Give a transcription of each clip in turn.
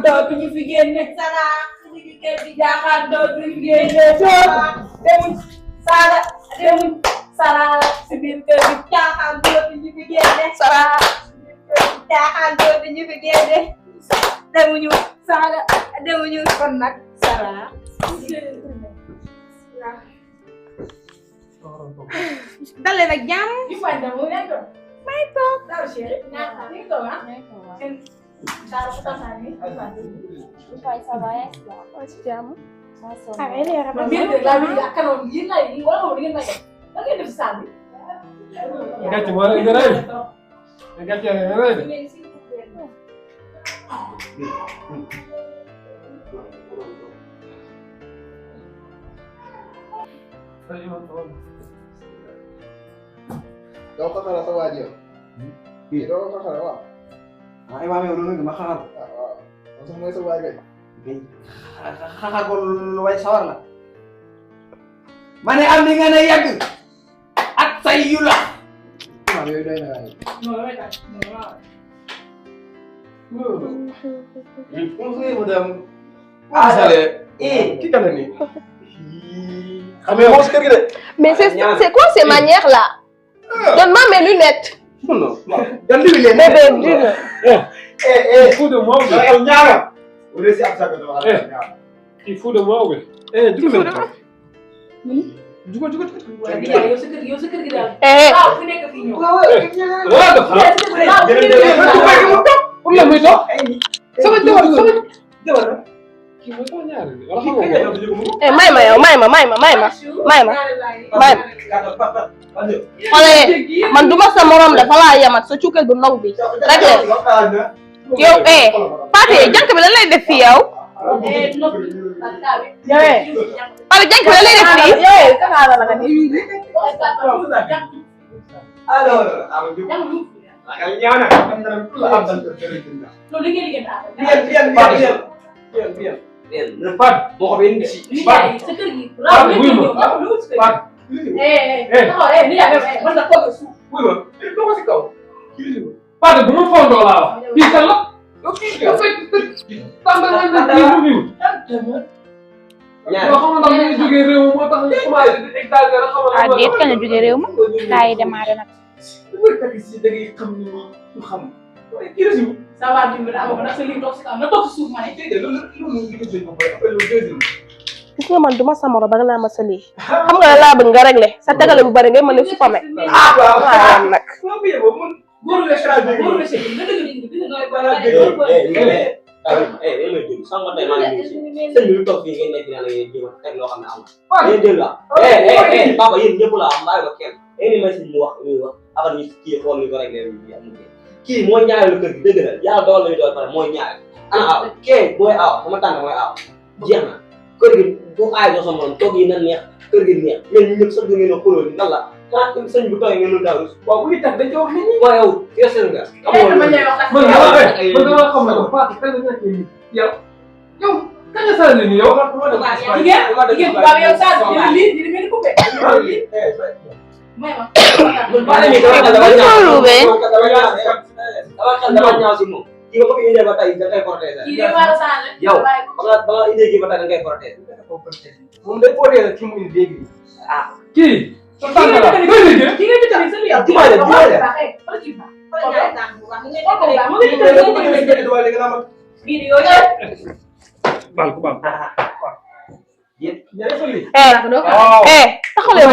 dootuñu fi génne Sara suñu liggéey bi jaaxaan dootuñu fi génne demuñ Sara demuñ Sara si biir kër gi jaaxaan dootuñu fi génne Sara jaaxaan dootuñu fi génne demuñu Sara demuñu kon nag Sara dale nag jàmm di fay da mu ngay toog may toog dara chéri ñaata ni toog ah dara ko taxani di fay ça va yaa ci jàmm ah elle est rapide bien de la vie ak kanam yi ngay ni wala ngeen may def da ngay def salle bi gàcce moo lay gën a rëy gàcce moo lay gën a rëy doo ko xaral sa waa ji yow. kii doo ko xaral waaw. ah Imaam yow noonu nga ma xaxal. ah waaw moom sax mooy sa waa kay. xaxal ko lu way sawar la. ma ne am ni nga ne yàgg. ak say yu la. Imaam yooyu doy na waaye. non way tax mu dem. kii kan la nii. xam nga moom si kër gi de. mais c'est quoi ces manières là? Donne-moi mes lunettes. non non yan li leen. Bébé dis-le. Il fout de moi ou bien? ñaara. wala si am sa ko dama Il fout de moi ou bien? Jugal. yow sa kër gi daal Eh. waaw fi nekk fii ñëw Wala dafa. Pour la muy toog. Sama jabar. Kii mooy sama ñaari bi. Wala xam nga ko. Eh may ma yow may ma. Xoolee man duma sa morom dafa laa yem ak sa cukkal bu ndaw bi rek leen yow Fatou jànk bi lan lay def fii yow. Fatou jànk bi lan lay def fii. Fatou bu ma fondoo laa wax. Kii kan la. Tàmbali nañ kii mu ñëw. Yoo xamante ne dañuy jógee réew moo tax ñu commencé di exagérer xamal. ah déet kañ la jógee réew ma kaa yi démarré nag. ça va dimbali amoo ndax sa lii toog si kaw na toog si suuf ma ne gis nga man duma sa morom ba nga naa ma sa lii xam nga laa bëgg nga réglé sa tegale bu bari ngay mën a supame. waaw nag. góor nga changé góor nga changé nga dëgg dëgg nooy sama tey maa ngi nii sëñ bi lu toog fii ngeen nekk naa la ngeen jéem a teg loo xam ne amul. ngeen dégg la papa yéen ñëpp la am bàyyi ko kenn ngeen may sëñ mu wax muy wax avant ñu kii xool ñu ko réglé kii mooy ñaareelu kër gi dëgg la yàlla dogal nañu doon pare mooy ñaareel ana aw kee mooy aw sama tànn mooy aw jeex na kër gi bu aay doo sa morom toog yi na neex kër gi neex yéen ñëpp sax ngeen a xulóo ni lan la xanaa sëñ bi tooy ngeen lu daal waaw bu ñu tax dañ ci wax nit ñi mooy yow yosel nga man dama xam ne ko Fatou kañ la nekk nii yow kañ la saa nii yow. jigéen waaw yow saa lii di mel ni coupé may ma dama ñaaw si moom kii ba ko indee ba tey da ngay protéger kii de war a saa yow ba nga indee kii ba tey da ngay protéger moom day protéger ki mu indi léegi. ah kii. sa tànk la kii nga jëlee sa lii jumaale baal ko baal. taxalee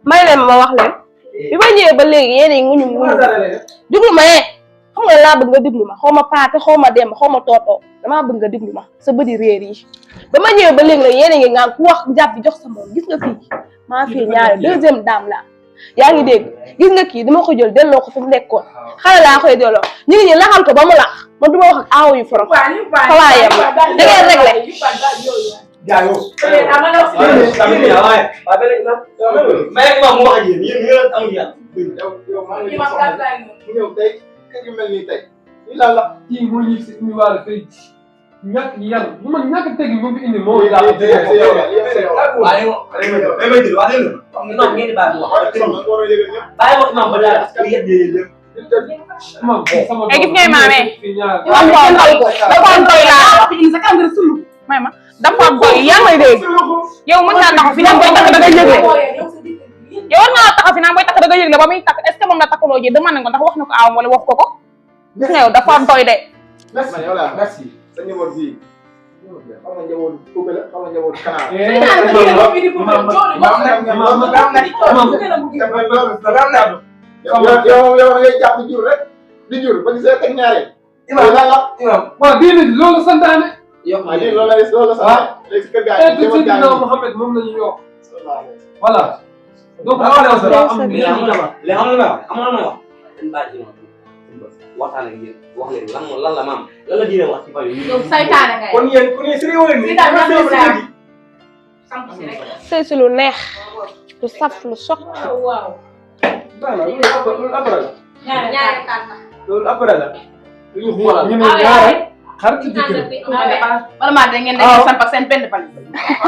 may leen ma wax leen bi ma ñëwee ba léegi yéen a ngi nguñu déglu ma xam nga laa bëgg nga déglu ma xaw ma paate xaw ma dem xaw ma tootoo damaa bëgg nga déglu ma sa bëdi réer yi ba ma ñëwee ba léegi la yéen a ngi ngaan ku wax jàpp jox sa moom gis nga fii maa fii ñaare deuxième dame la yaa ngi dégg gis nga kii dama ko jël delloo ko fi mu nekkoon xale laa koy delloo ñu ngi laxal ko ba mu lax man du ma wax ak aawo yu forom xalaa yem la da ngeen réglé jaayoo. mais imam mu wax ak yéen yéen am yàlla. mu ñëw tey kër gi mel nii tey lii lan la. kii moo ñu si ñu war a fay ñàkk yàlla bu ma ñàkk tegi mu fi indi moo. waaye non ngeen di bàyyi mu wax bàyyi wax imam ba daal parce que yëpp yéen Mam sama gis ngay maame. dafa doy laa sa kàngara sulu. may ma dafa doy yaa ngi may dégg yow mën naa taxaw fi naan booy takk da nga yëgle yow war naa taxaw fi naan booy takk da nga yëgle ba muy takk est ce que moom la takkaloo ji demande nga ndax wax na ko aawam wala wax ko ko gis nga yow dafa doy de. merci yow la merci sa njaboot bii xam nga njaboot Koungheul la xam nga njaboot Canada. yow ngay jàpp di jur rek di jur ba gisee teg ñaareel. waaw diine bi loolu santaane. waaw lii loolu la santaane. léegi kër gaa yi njaboot gaa yi Mohamed moom la ñu yokk. voilà. donc am na xam nga waxtaan ak yéen wax leen lan la maam lan la diine wax ci fan yi. yow saytaane ngay. kon yéen ku ne si réew mi. sëy si lu neex lu saf lu sox waaw. loolu après la. ñaari tànn. loolu après la. lu ñu xoolal. ñu ne ñaare xarit ci jëkkër. wala maa da ngeen di samp ak seen benn pal.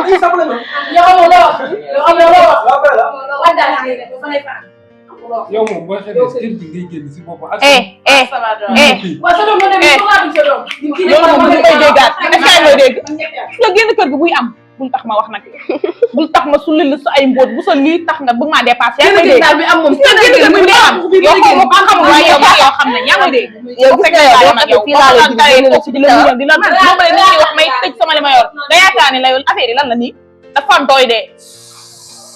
lii sax la ñu. yow amul loo wax. yow amul loo wax. après la. wax daal ngay def ba lay faa. yow moom booy xamee kër gi ngay génn si boppam. ak waaw sa doom nga demee sa doom sa doom. loolu moom bu koy déggaat est-ce que mooy dégg nga génn kër gi buy am bul tax ma wax nag bul tax ma sulli la sa ay mbóot bu sa lii tax nga bëgg maa dépassé yaa ngi may dégg bi am moom nga génn kër muy am yow xaw ma ko xamul waaye yow yoo xam ne yaa ngi may dégg yow gis nga yow fii laa lay gis di la muñal di la moom la nit ñi wax may tëj sama li ma yor nga yaakaar ne la yow affaire yi lan la nii dafa doy de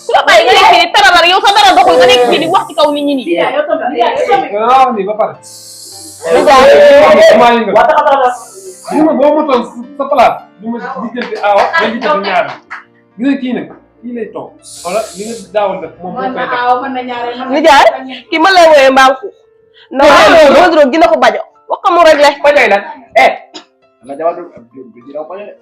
su la bàyyi nga nekk fii di taralar yow sa dara doxul nga nekk fii di wax ci kaw nit ñi nii nga wax ni ba pare. waa taxaw gis nga boo motoon sa place du ma diggante aawa ba diggante ñaar gis nga kii nag kii lay toog wala li nga daawal def moom moo koy def. nijaay kii ma lay wooyee mbaam xuux na waaye doo doo gina ko bajo wax ko mu réglé bajoy nag nga jabar du dina ko bajo de